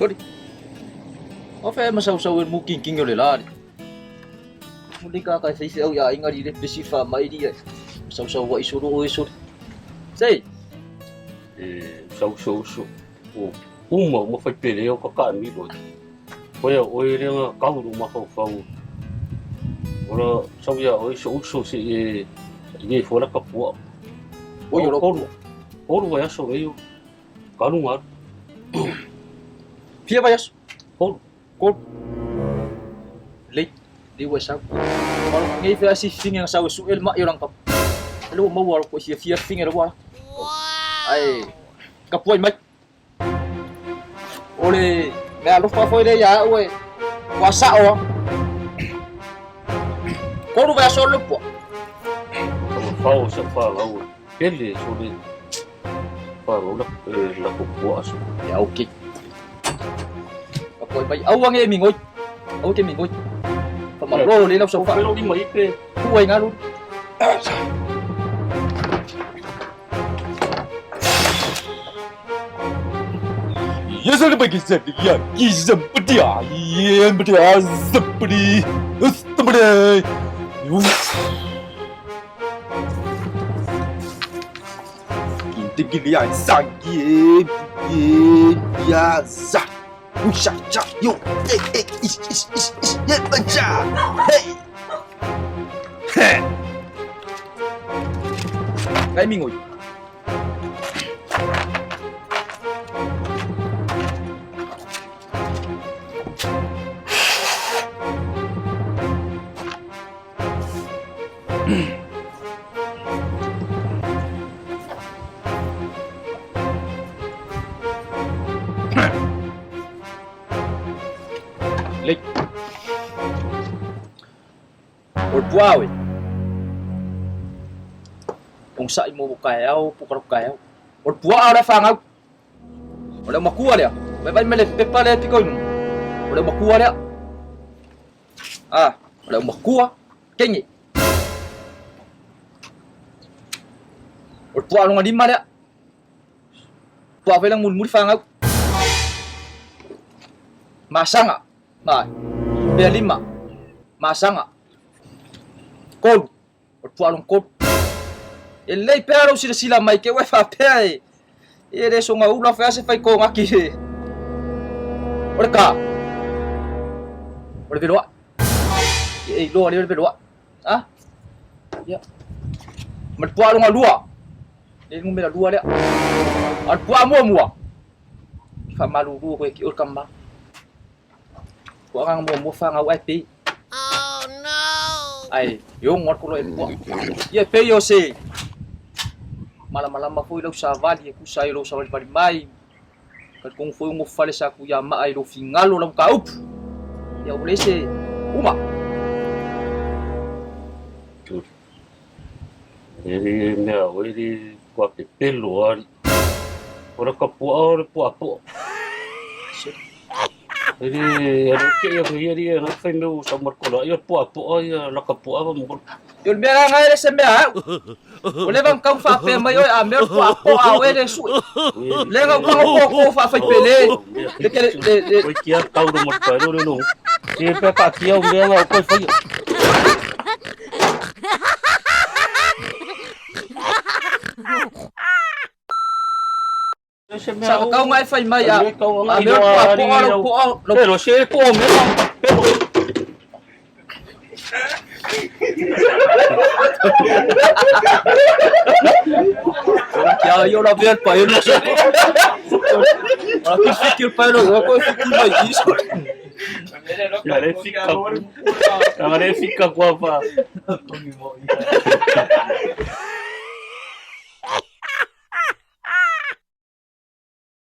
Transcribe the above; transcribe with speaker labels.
Speaker 1: Soli. O fe ma sau sau e mu king king o le la. Muli ka kai fei au ia inga li le pesi fa mai li. Sau sau wa isu ro isu. Sei.
Speaker 2: E sau sau su. O uma uma fai pele o ka ka mi lo. Koe o e lenga kau ro ma fau fau. Ora sau ia o isu usu si e i fo la ka pua.
Speaker 1: O yo ro.
Speaker 2: Oro vai aso nei kalu ngaru.
Speaker 1: Fia vai aso.
Speaker 2: Oro.
Speaker 1: Ko. Le. Le wa sau. Oro ngai fe asi finga sau su el ma yo lang kap. Lo mo wa ko fia fia finga lo wa. Ai ka puai mai. O le mea alofa foi lea ia au e ua sao a. Kolu vai aso le pua.
Speaker 2: Tama fao sa fa lau pele so le fa lau la la ko pua aso.
Speaker 1: Ia okay. Ka puai mai aua nge mingoi. Aua ke mingoi. Fa malo le lau
Speaker 2: Ko
Speaker 1: fa.
Speaker 2: pelo lima ipe.
Speaker 1: Puai ngalu. Ngai mingoi. Le. O le puao e. Ogasai mo taeao po o taeao. O le puaa o le fanau. O le aumakua lea. Vaivai mai le pepa lea e piko i luga. O le aumakua lea. Ah, o le aumakua kenge. O le puaa lona lima lea. Puaa foi lea mulimuli fanau. Masaga. Ma, pea lima. Masaga. Kolu. O le puaa lona kolu. E lelei pea lou silasila mai ke ua e faapea e e le soga ula fea se fai kogaki e. O le ka. O le veloa'i. E iloa lea o le veloa'i. Ah. Ia. Ma le puaa lona lua. Le numera lua lea. A o le puaa muamua. Faamalulu koe ki o le kama. Ua agaga muamua fanau ae pei.
Speaker 3: Oh no!
Speaker 1: Ai, e ogo atu loa e pua. Ia e pei o se malamalama foi lau savali e tusa ai o lou savalivali mai. Talitonu foi o nofo fale sa tu ia maa i lou fingalo lau mataupu. Ia ua leai se uma.
Speaker 2: E le mea o e le kua pepelo ali. O le kapua o le puapoa. E le alo ke ia ia ia na fai meu sa markola ia puapoa ia la kapua va mo.
Speaker 1: Ia o le mea la na e le se mea au. Ua leva ona tau faapea mai oe a mea o le puapoa a oe le sue. Le na ua koko faafaipele. Le ke le le
Speaker 2: Oi kia tau ro mo pa ro no. Ke pe ka kia o mea o koi fai.
Speaker 1: Sa kau ngai fai mai a. A mea o le puapoa lau poa lau
Speaker 2: Pero se po mea pero.
Speaker 1: Kia ia la vea le paelo. Ola ki fiki o le paelo ua koe fiki mai i so.
Speaker 2: Ngare fika. Ngare fika kwa pa.